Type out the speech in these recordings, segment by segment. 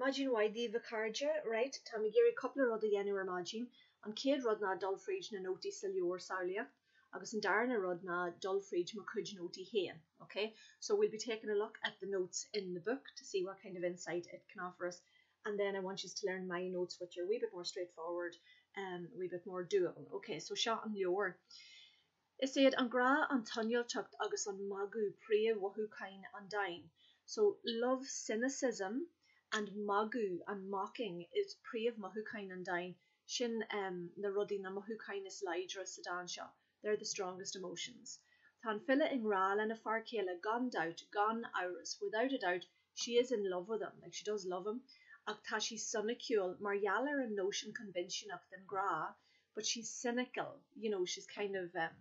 Maidin mhaith daoibh a chairde, right, táim ag iarraidh cúpla rud a dhéanamh ar maidin. An chéad rud ná dul fríd na nótaí sa leabhar samhlaíocht agus an darna rud ná dul fríd mo chuid nótaí féin, ok? So we'll be taking a look at the notes in the book to see what kind of insight it can offer us and then I want you to learn my notes which are a wee bit more straightforward, um, a wee bit more doable. Ok, so seo an leabhar. Is iad an grá, an tsoineantacht agus an magadh príomh-mhothúcháin an dáin. So, love, cynicism and magadh and mocking is príomh-mhothúcháin an dáin. Sin na rudaí, na mothúcháin is láidre sa dán seo. They're the strongest emotions. Tá an file i ngrá lena fear céile, gan dabht, gan amhras, without a doubt, she is in love with him, like she does love him, ach tá sí soiniciúil mar gheall ar an nóisean coinbhinsiúnach den ghrá, but she's cynical, you know, she's kind of um,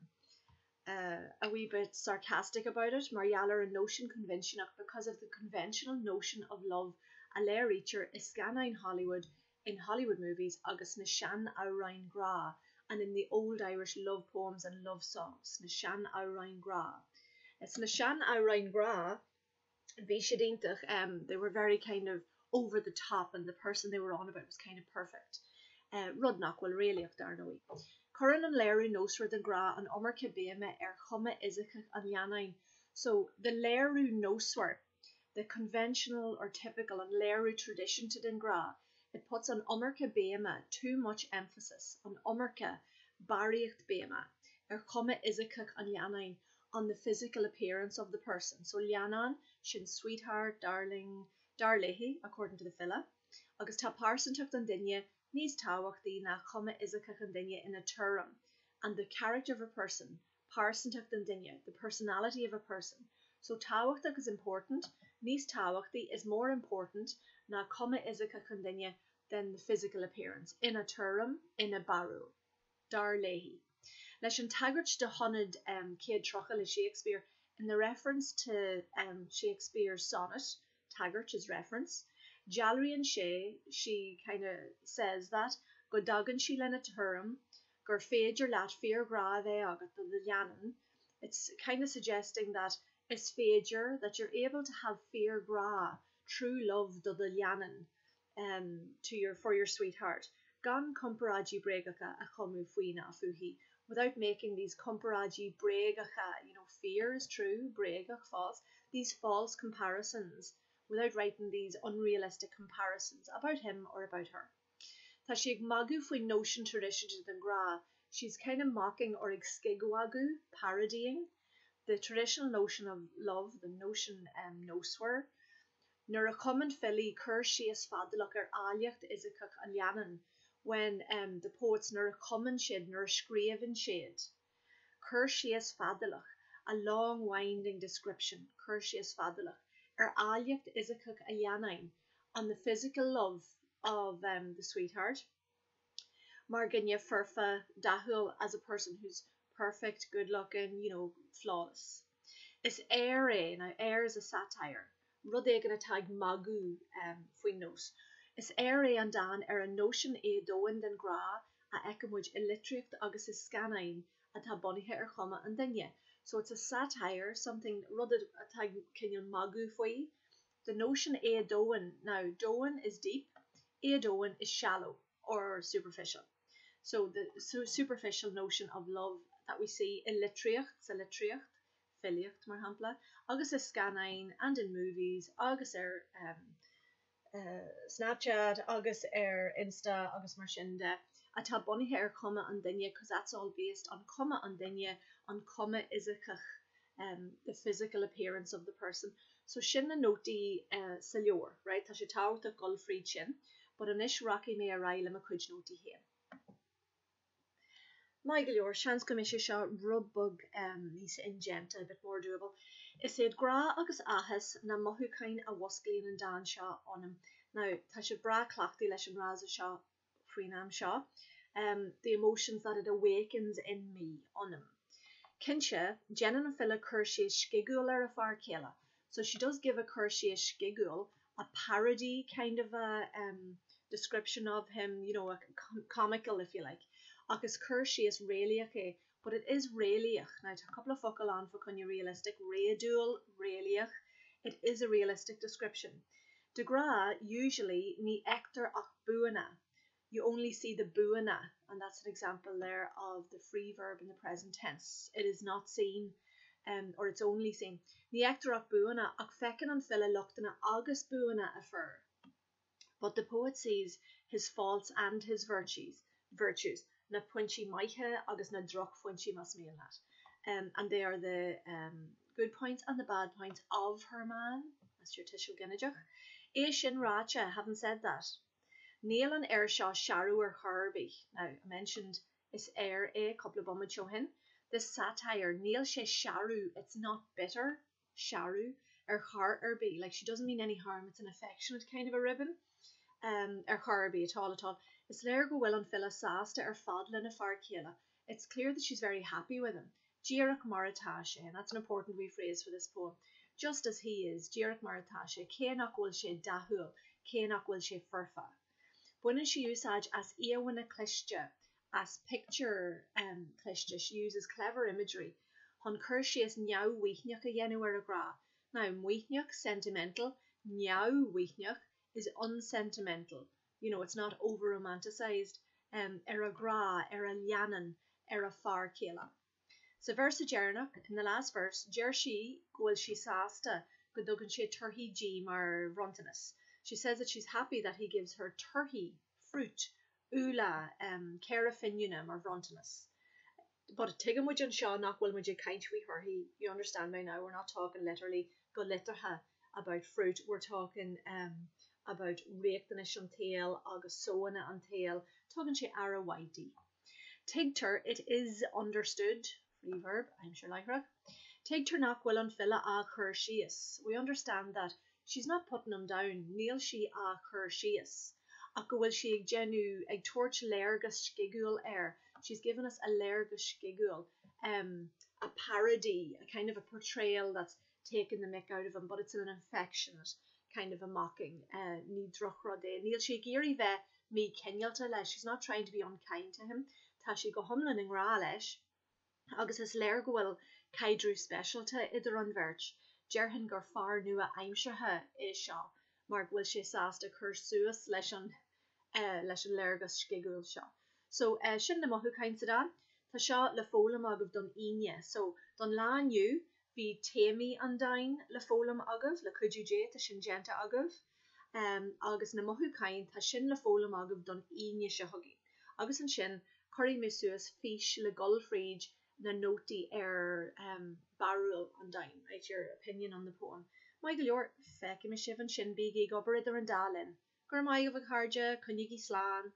uh, a wee bit sarcastic about it, mar gheall ar an nóisean coinbhinsiúnach because of the conventional notion of love a léirítear i scannáin Hollywood, in Hollywood movies agus sna sean-amhráin ghrá and in the old Irish love poems and love songs, sna sean-amhráin ghrá. Sna sean-amhráin ghrá, bhí siad iontach um they were very kind of over the top and the person they were on about was kind of perfect. Uh, rud nach bhfuil réalaíoch dar ndóigh. Cuireann an léiriú nósmhar den ghrá an iomarca béime ar chuma fhisiceach an leannáin. So the léiriú nósmhar, the conventional or typical, an léiriú traidisiúnta den ghrá, it puts an iomarca béime, too much emphasis, an iomarca, barraíocht béime, ar chuma fhisiceach an leannáin on the physical appearance of the person. So leannán, sin sweetheart, darling, dar léi, according to the file, agus tá pearsantacht an duine níos tábhachtaí ná cuma fhisiceach an duine ina tuairim, and the character of a person, pearsantacht an duine, the personality of a person. So tábhachtach is important, níos tábhachtaí is more important ná cuma fhisiceach an duine than the physical appearance, ina tuairim, ina barúil. dar léi. Leis an tagairt do shonad 130 le Shakespeare, in the reference to Shakespeare's sonnet, tagairt is reference, dealraíonn sé, she kind of says that, go dtagann sí lena tuairim gur féidir leat fíorghrá a bheith agat do do leannán, it's kind of suggesting that is féidir, that you're able to have fíorghrá, true love do do leannán. um to your for your sweetheart, gan comparáidí bréagacha a chumadh faoi ná fúithi, without making these comparáidí bréagacha, you know, fíor is true, bréagach false, these false comparisons, without writing these unrealistic comparisons about him or about her. Tá sí ag magadh faoin nóisean traidisiúnta den ghrá, she's kind of mocking or ag scigmhagadh, parodying, the traditional notion of love, the notion um nósmhar, Nuair a chumann filí cur síos fadálach ar áilleacht fhisiceach an leannáin, when um the poets nuair a chumann siad, nuair a scríobhann siad, cur síos fadálach, a long winding description, cur síos fadálach, ar áilleacht fhisiceach a leannáin, on the physical love of um the sweetheart, mar dhuine foirfe, dathúil, as a person who's perfect, good looking, you know, flawless. Is aoir é, now aoir is a satire, rud éigin atá ag magadh faoin nós. Is aoir é an dán ar an nóisean éadomhain den ghrá a fheicimid i litríocht agus i scannáin atá bunaithe ar chuma an duine. So it's a satire, something, rud atá ag cineál magadh faoi. The notion éadomhain, now domhain is deep, éadomhain is shallow or superficial. So the superficial notion of love that we see i litríocht, sa litríocht, filíocht mar shampla, agus i scannáin and in movies agus ar um, uh, Snapchat agus ar Insta agus mar sin de, atá bunaithe ar chuma an duine cos that's all based on cuma an duine, an cuma fhisiceach um, the physical appearance of the person. So sin na nótaí uh, sa leabhar, right? Tá sé tábhachtach dul fríd sin, but anois rachaidh mé ar aghaidh le mo chuid nótaí féin. Maith go leor, seans go mbeidh sé seo rud beag um, níos indéanta, a bit more doable. Is iad grá agus áthas na mothúcháin a mhusclaíonn an dán seo ionam. Now, tá sibh breá cleachtaithe leis an fhrása seo faoin am seo, the emotions that it awakens in me, ionam. Cinnte, déanann an file cur síos scigiúil ar a fear céile, so she does give a cur síos scigiúil, a parody kind of a um description of him, you know, a comical if you like, ach is cur síos réalaíoch é, but it is réalaíoch. Now tá cúpla focal ann fá choinne realistic, réadúil, réalaíoch, it is a realistic description. De ghnáth, usually, ní fheictear ach buanna, you only see the buanna, and that's an example there of the free verb in the present tense. It is not seen, um, or it's only seen. Ní fheictear ach buanna, ach feiceann an file lochtanna agus buanna a fhir. But the poet sees his faults and his virtues, virtues, na pointí maithe agus na drochphointí más mian leat. Um, and they are the um, good points and the bad points of her man, that's your tuiseal ginideach. É sin ráite, having said that. Níl an aoir seo searbh ar chor ar bith. Now, I mentioned is aoir é cúpla bomaite ó shin. This satire, níl sé searbh, it's not bitter, searbh, ar chor ar bith. Like she doesn't mean any harm, it's an affectionate kind of a ribbon. Um, ar chor ar bith, at all, at all. Is léir go bhfuil an file sásta ar fad lena fear céile. It's clear that she's very happy with him. Díreach mar atá sé, and that's an important wee phrase for this poem. Just as he is, díreach mar atá sé, cé nach bhfuil sé dathúil, cé nach bhfuil sé foirfe. Baineann sí úsáid as íomhánna cliste, as picture um, cliste, she uses clever imagery, chun cur síos neamh-mhaoithneach a dhéanamh ar a grá. Now, maoithneach, sentimental, neamh-mhaoithneach is unsentimental, you know, it's not over-romanticised, um, ar a grá, ar a leannán, ar a fear céile. Sa véarsa deireanach, in the last verse, deir sí go bhfuil sí sásta go dtugann sé torthaí di mar bhronntanas. She says that she's happy that he gives her torthaí, fruit, úlla, um, caora finiúna mar bhronntanas. But tuigeann muid anseo nach bhfuil muid ag caint faoi thorthaí, you understand by now, we're not talking literally go liteartha about fruit, we're talking um, about riachtanais an tsaoil agus sóanna an tsaoil, tugann sé aire mhaith di. Tuigtear, it is understood, free verb, aimsir láithreach. Tuigtear nach bhfuil an file á chur síos. We understand that she's not putting him down, níl sí á chur síos, ach go bhfuil sí ag déanamh, ag tabhairt léargas scigiúil air, she's given us a léargas scigiúil, um, a parody, a kind of a portrayal that's taken the mick out of him, but it's an affectionate kind of a mocking, uh, ní drochrud é. Níl sí ag iarraidh bheith míchineálta leis, she's not trying to be unkind to him, tá sí go hiomlán i ngrá leis, agus is léir go bhfuil caidreamh speisialta idir an bheirt. Déarfainn gur fear nua-aimseartha é seo mar go bhfuil sé sásta cur suas leis an leis an léargas scigiúil seo. So sin na mothúcháin sa dán. Tá seo le foghlaim agaibh don Aoine. So don lá inniu bhí téamaí an dáin le foghlaim agaibh, le cuidiú Dé tá sin déanta agaibh. Agus na mothúcháin tá sin le foghlaim agaibh don Aoine seo chugainn. Agus ansin cuirfidh mé suas fís le dul fríd na nótaí ar barúil an dáin, right, your opinion on the poem. Maith go leor, feicfidh mé sibh ansin, bígí ag obair idir an dá linn. Go raibh maith agaibh a chairde, coinnígí slán.